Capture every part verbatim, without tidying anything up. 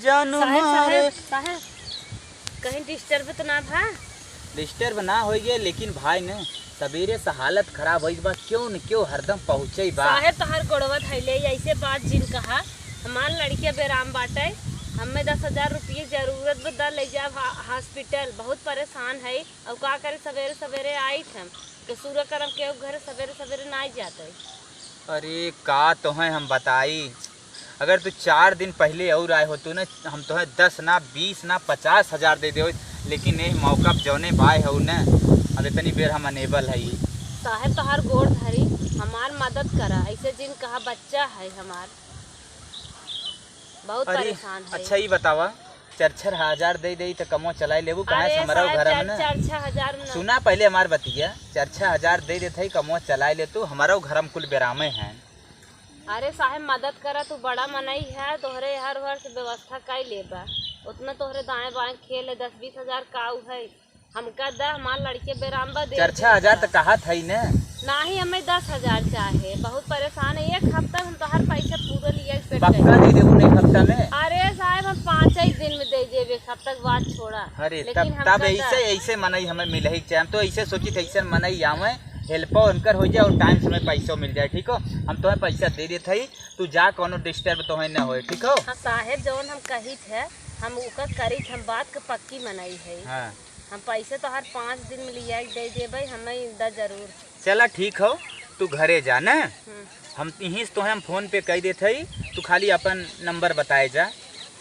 जान साहेब, मारे। साहेब, साहेब, कहीं disturb तो ना भा? Disturb ना होइए, लेकिन भाई ने सबेरे से हालत खराब होई बा, क्यों न क्यों हरदम पहुँचे बा। साहेब, तोहार गोड़वा धइले, ऐसे बात जिन कहा। हमार लड़किया बेराम बाटे, हमें दस हजार रुपये जरूरत बा, दा ले जा हा-, hospital। बहुत परेशान है, और का करे, सबेरे सबेरे आई थे, तो सूर्य करम के घर सबेरे सबेरे ना जाते। अरे, का तोहें हम बताई, अगर तू चार दिन पहिले और आए होतू न, हम तोहें दस ना, बीस ना, पचास हजार दे देवत, लेकिन एह मौका पे जौने बाय हऊ न, अब इतनी बेर हम unable हई। साहेब, तोहार गोड़ धरी, हमार मदद करा, ऐसे जिन कहा बच्चा है हमार, बहुत अरे, परेशान है। अच्छा, ई बतावा, चार छह हजार दे देई त कमवा चलाए लेबू, काहे अरे से हमरउ साहेब, घर में चार, ना? चार छह हजार में ना। सुना पहिले हमार बतिया, चार छह हजार दे देत हई, कमवा चलाए ले तू, हमरउ घर में कुल बेरामे हैं। अरे साहेब, मदद करा, तू बड़ा मनई है, तोहरे हर वर्ष व्यवस्था कई लेबा। उतना तोहरे दाएं बाएं खेल है, दस बीस हजार काऊ है, हमका दा, हमार लड़के बेराम बा, दे चार छह हजार दे। त कहत हई ने। नाही, हमें दस हजार चाहे, बहुत परेशान है। एक हफ्ता में हम तोहार पैसा पूरा लिया के पेट पक्का गए। दे देबू ना एक हफ्ता में? अरे साहेब, हम पाँच ही दिन में दे देबे, एक हफ्ता के बाद छोड़ा। अरे लेकिन तब, हम तब कर ऐसे, दा। ऐसे मनई हमें मिले ही चाहे। हम तो ऐसे सोचित ऐसे मनई आवे, help उनकर हो जाए और time से हमें पैसो मिल जाए, ठीक हो? हम तोहें पैसा दे देत हई, तू जा, कोनो disturb तोहें न होए, ठीक हो? हाँ साहेब, जौन हम कहित है, हम ओकर करित, हम बात के पक्की मनई है। हाँ। हम पैसे तोहार पाँच दिन में लिया के दे देबे, हमें दा जरूर। चला ठीक हो, तू घरे जा न। हम्म। हम इहीं से तोहे हम PhonePe कई देत हई, तू खाली अपन number बताए जा,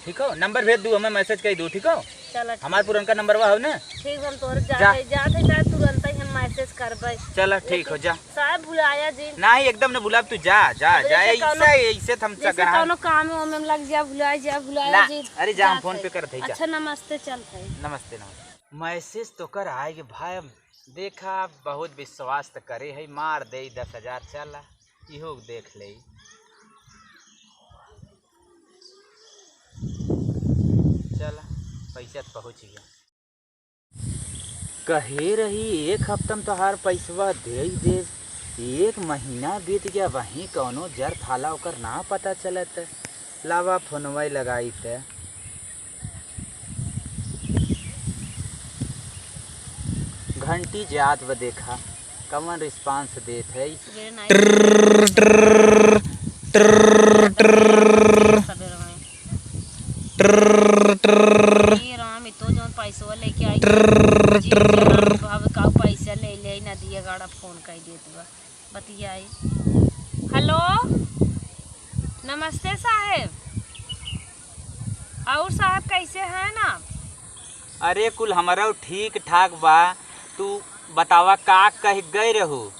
ठीक हो? Number भेज दू, हमें message कई दू, ठीक हो? चला ठीक। हमार पुरनका numberवा हो न? ठीक, हम तोहरे जा। जाते, जाते, जाते तुरंत ही हम message करबे। चला ठीक हो, लेकिन जा। साहब भुलाया जी। नाही, एकदम न भुलाब, तू जा, जा, अब जा, जैसे ऐसे, कौनो, ऐसे त हम जैसे चकरा कौनो काम में लग जा, भुलाए जा, भुलाया ना, जी। अरे जा, हम जात है। PhonePe करत हई, जा। अच्छा, नमस्ते, चलत है। नमस्ते, नमस्ते। Message तो कर आए गे भाई, देखा, बहुत विश्वास त करे है, मार दे दस हजार, चला, इहो देख ले। चला, पैसा त पहुँच गया। कहे रही, एक हफ्ता में तोहार पैसवा दे देब, एक महीना बीत गया, वहीं कौनो जर थाला ओकर ना पता चलत। लावा फोनवा लगाई त। घंटी जात बा, देखा कवन response देत है। ट्रर, ट्रर, ट्रर, ट्रर। सबेरे में। ट्रर, ट्रर। ए राम, ई तो जौन पैसवा लेके आई, ट्रर, जी, ट्रर। अब का पैसा ले ले, नदिया गाड़ा फोन कर देत बा। बतियाई। हेलो, नमस्ते साहेब। और साहेब, कैसे हैं आप? अरे, कुल हमरउ ठीक ठाक बा। तू बतावा, का कह गए रहू?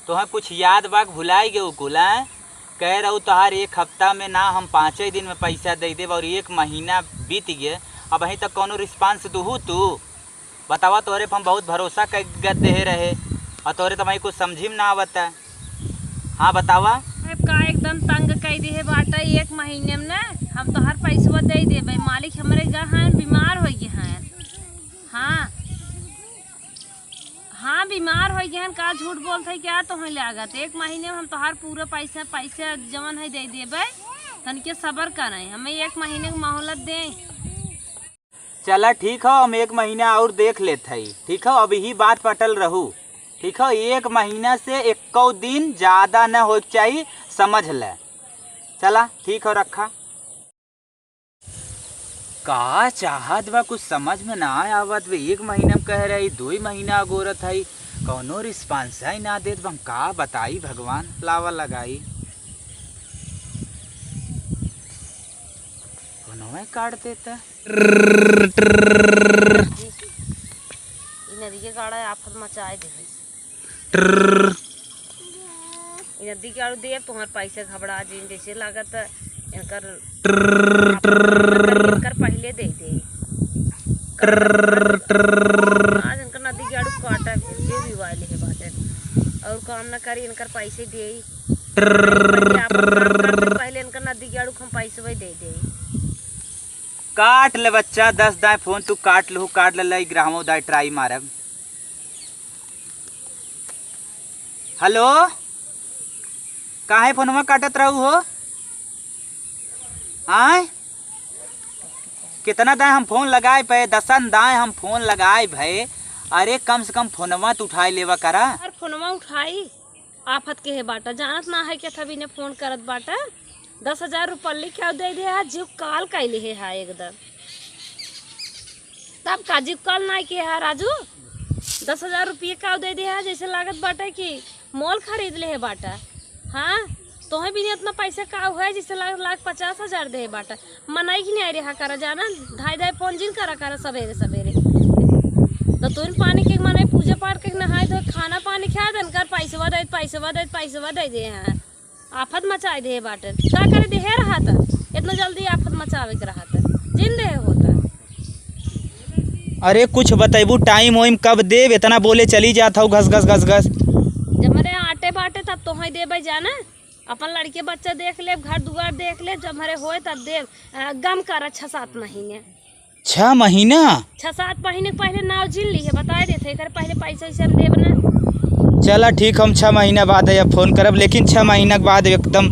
तोहें कुछ याद बा कि भुलाई गए कुल, हैं? कह रहू, तोहार एक हफ्ता में ना, हम पाँचे दिन में पैसा दे देब, और एक महीना बीत गए, अबहीं तक कौनो response दुहू तू? बतावा, तोहरे पे हम बहुत भरोसा कइ के देहे रहे, और तोहरे तो भाई कुछ समझी में ना आवता। हाँ, बतावा। अब का एकदम तंग कइ दिहे बाटा, एक महीने में ना हम तोहार पैसवा दे देबे। मालिक हमरे गा हैं, बीमार होइ गए हैं। हाँ, हाँ, बीमार होइ गए हैं, का झूठ बोलत है क्या? तोहें लागत एक महीने में हम तोहार पूरा पैसा, पैसा जवन है दे देबे, तनिके सबर करें, हमें एक महीने की मोहलत दें। चला ठीक हो, हम एक महीना और देख लेत हई। ठीक हो, अब यही बात पटल रहू। ठीक हो, एक महीना से एक्को दिन ज्यादा न होए के चाही, समझ ले। चला ठीक हो, रखा। का चाहत बा, कुछ समझ में ना आवत बा। एक महीना में कह रही, दुई महीना अगोरत हई, कौनो response ही ना देत बा। हम का बताई भगवान, लावा लगाई। फोनवे काट देता। ट्रर, ट्रर। ई नदिये गाड़ा आफत मचाए देबे। ट्रर। ई नदी के आड़ू देब, तुम्हार पैसे घबरा जिन, जैसे लागत इनकर ट्रर, ट्रर। इनकर पहिले दे दे। ट्रर, ट्रर। आज इनकर नदी के आड़ू काटा जे भी वाले है बाटे। और काम ना करी, इनकर पैसे दे। ट्रर। पहिले आपन काम करते, पहिले इनकर नदी के आड़ू हम पैसे दे दे। काट ले बच्चा, दस दाएं फोन तू काट लहू, काट ले, ले ग्रामो दाएं try मारब। हेलो, काहे फोनवा काटत रहू हो? आय? कितना दाएँ हम फोन लगाए पे, दसन दाएँ हम फोन लगाए भए। अरे, कम से कम फोनवा तो उठाए लेवा करा। अरे, फोनवा उठाई, आफत के है बाटा, जानत ना है कि अथवी ने फोन करत बाटा। दस हजार रुपल्ली क्या दे दे है, जीव काल कैले है, है एकदम। तब का जीव काल ना के है राजू, दस हजार रुपये का दे दे है, जैसे लागत बाटा कि मॉल खरीद ले है बाटा। हाँ, तोहे भी इतना पैसा का हुआ है, जैसे लाख, लाख पचास हजार दे बाटा। मनई की नहीं रहा करा जाना, धाई धाई फोन जिन करा करा सबेरे सबेरे। तो तुम पानी के मनई पूजा पाठ के नहाए धोए खाना पानी खा देन कर, पैसवा दे, पैसवा दे, पैसवा दे दे हैं। आफत मचाए दे बाटे। का करे दे रहा था, इतना जल्दी आफत मचावे के रहा था, जिन दे होता। अरे कुछ बतैबू, टाइम वाइम कब देब? इतना बोले चली जात हऊ घस घस घस घस। जब मरे आटे बाटे तब तोहई देबे जाना, अपन लड़के बच्चा देख लेब, घर दुआर देख लेब, जब मरे होए तब देब। आ, गम कर छः सात महीने। छः महीना? छः सात महीने के पहले नाव जिन ली है, बताए देते, एकर पहले पैसा वैसा हम देब ना। चला ठीक, हम छः महीना बाद या फोन करब, लेकिन छः महीना के बाद एकदम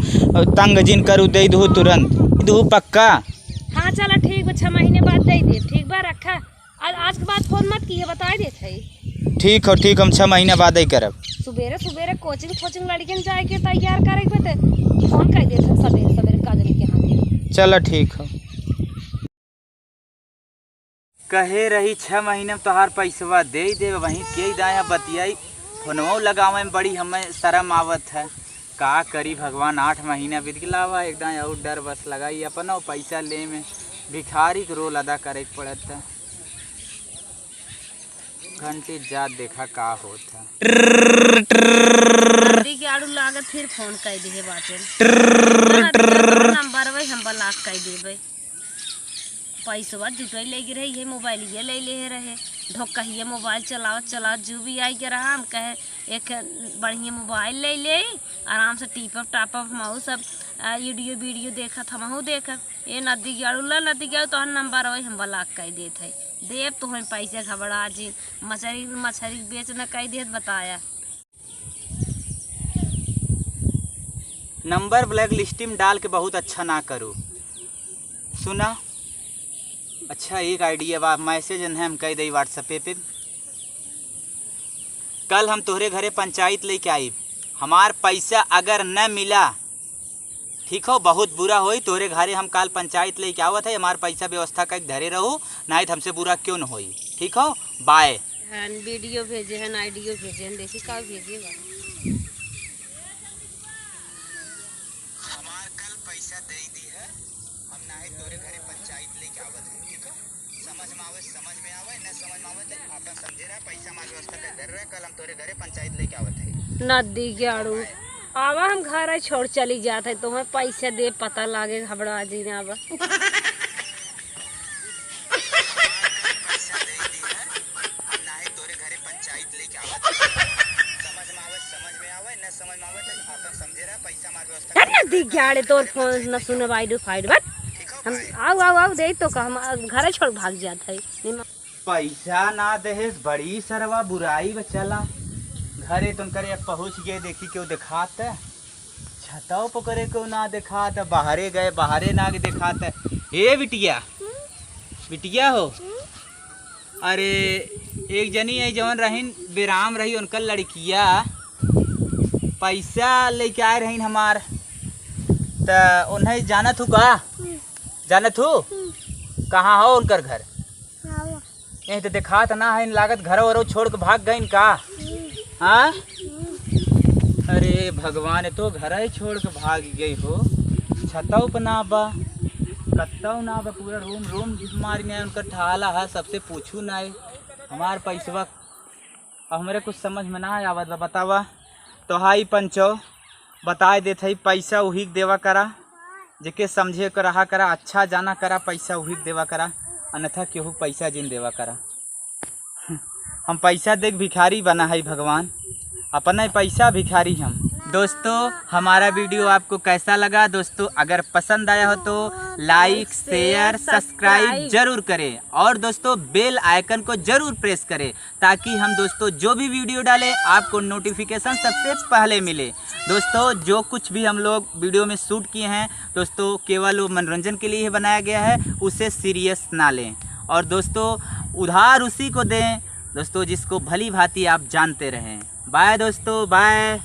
तंग जिन करू, दे दू तुरंत, दे दू पक्का। हाँ चला ठीक बा, छः महीने बाद दे देब, ठीक बा, रखा। आज, आज के बाद फोन मत किए, बताए देत है। ठीक हो, ठीक, हम छह महीना बाद ही करब। सुबेरे सुबेरे कोचिंग कोचिंग लड़कियन जाए के तैयार करे के बते, फोन कर देत है सबेरे सबेरे काजनी के हाथे। चला ठीक हो। कहे रही छह महीना में तोहार पैसवा दे ही देब, वहीं के ही दाया बतियाई, फोनवो लगावे में बड़ी हमें शर्म आवत है। का करी भगवान, आठ महीना बीत गया, लावा एकदम और डर बस लगाई, अपनो पैसा ले में भिखारी के रोल अदा करे के पड़त है। घंटी जात देखा का होत है। नदी के आड़ू लागत फिर फोन कर दिए बाटे। नंबर वही हम ब्लॉक कर देबे। पैसवा जुटै ले गे रहे, ये मोबाइल ये ले ले रहे। ढोकहिया मोबाइल चलावत चलावत जू भी आई के रहा, हम कहे एक बढ़िया मोबाइल ले ले, आराम से टीपब टापब हमहू सब, आ, वीडियो वीडियो देखत हमहू देखब। ए नदी गड़ू ला नदी गड़ू तोहर नंबर वही हम ब्लॉक कर देत है। देब तो हम पैसे घबरा जी, मछरी मछरी बेच न कर देत बताया। नंबर ब्लैक लिस्ट में डाल के बहुत अच्छा ना करू। सुना, अच्छा एक आइडिया बा, मैसेज न हम कह दई WhatsApp पे। कल हम तोहरे घरे पंचायत लेके आइब, हमार पैसा अगर न मिला, ठीक हो, बहुत बुरा होई। तोहरे घरे हम काल पंचायत लेके आवत है, हमार पैसा व्यवस्था करके धरे रहू, नहीं तो हमसे बुरा क्यों न होई। ठीक हो, बाय। हाँ, वीडियो भेजे हैं, ऑडियो भेजे हैं, देखी का भेजे बा। हमार कल पैसा दे दी है, हम नाही तोरे घरे पंचायत लेके आवत है, ठीक है? समझ में आवे, समझ में आवे, न समझ में आवे तो आपन समझे रहा, पैसा हमार व्यवस्था कर दे रहा, कल हम तोरे घरे पंचायत लेके आवत है। नदी के आड़ू, आवा हम घर आई छोड़ चली जात है, तुम्हें पैसा दे पता लागे घबरा जी ना आवा। अरे नदी ग्याड़े तोर फोन न सुने बाइडू फाइड बट। हम आऊ आऊ आऊ दे तो का हम घर छोड़ भाग जात है। पैसा ना देहेस बड़ी सरवा बुराई बचला। घरे तुम करे पहुँच गए देखी क्यों देखात। छतौ पकड़े को ना देखात, बाहरे गए, बाहरे ना देखात। ए बिटिया, बिटिया हो, अरे एक जनी है जवन रहिन बेराम रही, उनकर लड़किया पैसा लेके आए रहिन हमार, त उन्हें जानत हूँ का? जानत हूँ? कहाँ हो उनकर घर? यहीं तो देखात ना है, लागत घर वरो छोड़ के भाग गइन का? हाँ? अरे भगवान, तो घर ही छोड़ के भाग गई हो। छतौ पे ना बा, कत्तौ ना बा, पूरा रूम रूम मारी ना, उनका ठाला है, सबसे पूछू ना है। हमार पैसवा अब हमरे कुछ समझ में ना आवत बा, बतावा। तो हाई पंचो, बताए देत हई, पैसा उही के देवा करा, जेके समझे के रहा करा, अच्छा जाना करा, पैसा उही के देवा करा, अन्यथा केहू पैसा जिन देवा करा। हम पैसा देख भिखारी बना है भगवान, अपने पैसा भिखारी हम। दोस्तों, हमारा वीडियो आपको कैसा लगा? दोस्तों, अगर पसंद आया हो तो लाइक, शेयर, सब्सक्राइब जरूर करें और दोस्तों, बेल आइकन को जरूर प्रेस करें, ताकि हम दोस्तों जो भी वीडियो डालें, आपको नोटिफिकेशन सबसे पहले मिले। दोस्तों, जो कुछ भी हम लोग वीडियो में शूट किए हैं दोस्तों, केवल वो मनोरंजन के लिए ही बनाया गया है, उसे सीरियस ना लें। और दोस्तों, उधार उसी को दें दोस्तों, जिसको भली भांति आप जानते रहें। बाय दोस्तों, बाय।